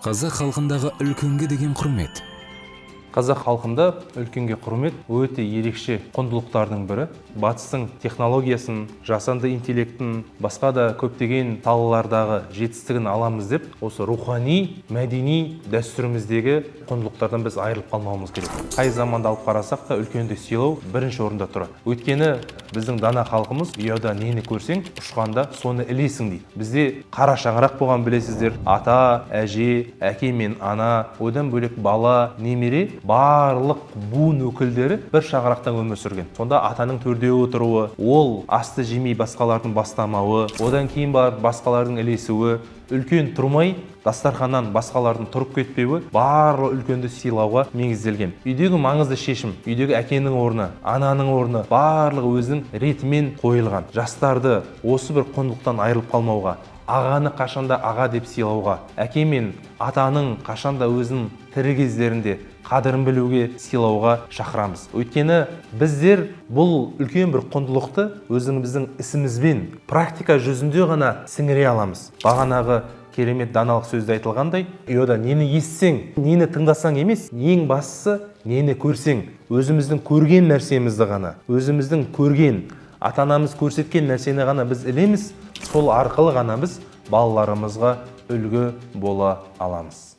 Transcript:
Қазақ халқындағы үлкенге деген құрмет. Қазақ халқында үлкенге құрмет өте ерекше құндылықтардың бірі. Батыстың технологиясын, жасанды интеллектін, басқа да көптеген салалардағы жетістігін аламыз деп, осы рухани, мәдени дәстүріміздегі құндылықтардан біз айырылып қалмауымыз керек. Қай заманда алып қарасақ та, үлкенді сыйлау бірінші орында тұрады. Өйткені біздің дана халқымыз: «Ұяда нені көрсең, ұшқанда соны ілесің», – дейді. Бізде қара шаңырақ болған, білесіздер: ата, әже, әке мен ана, одан бөлек бала, немере, барлық буын өкілдері бір шаңырақта өмір сүрген. Сонда атаның төрде отыруы, ол асты жемей басқалардың бастамауы, одан кейін барып басқалардың ілесуі, үлкен тұрмай дастарханнан басқалардың тұрып кетпеуі, барлығы үлкенді сыйлауға негізделген. Үйдегі маңызды шешім, үйдегі әкенің орны, ананың орны, барлығы өзінің ретімен қойылған. Жастарды осы бір құндылықтан айырылып қалмауға, ағаны қашанда аға деп сыйлауға, әке мен атаның қашанда өзінің тірі кездерінде қадірін білуге, сыйлауға шақырамыз. Өйткені біздер бұл үлкен бір құндылықты өзіміздің ісімізбен практика жүзінде ғана сіңіре аламыз. Бағанағы керемет даналық сөзде айтылғандай, ұяда нені естісең, нені тыңдасаң емес, ең бастысы нені көрсең. Өзіміздің көрген нәрсемізді ғана, өзіміздің көрген, ата анамыз көрсеткен нәрсені ғана біз ілеміз. Сол арқылы ғана біз балаларымызға үлгі бола аламыз.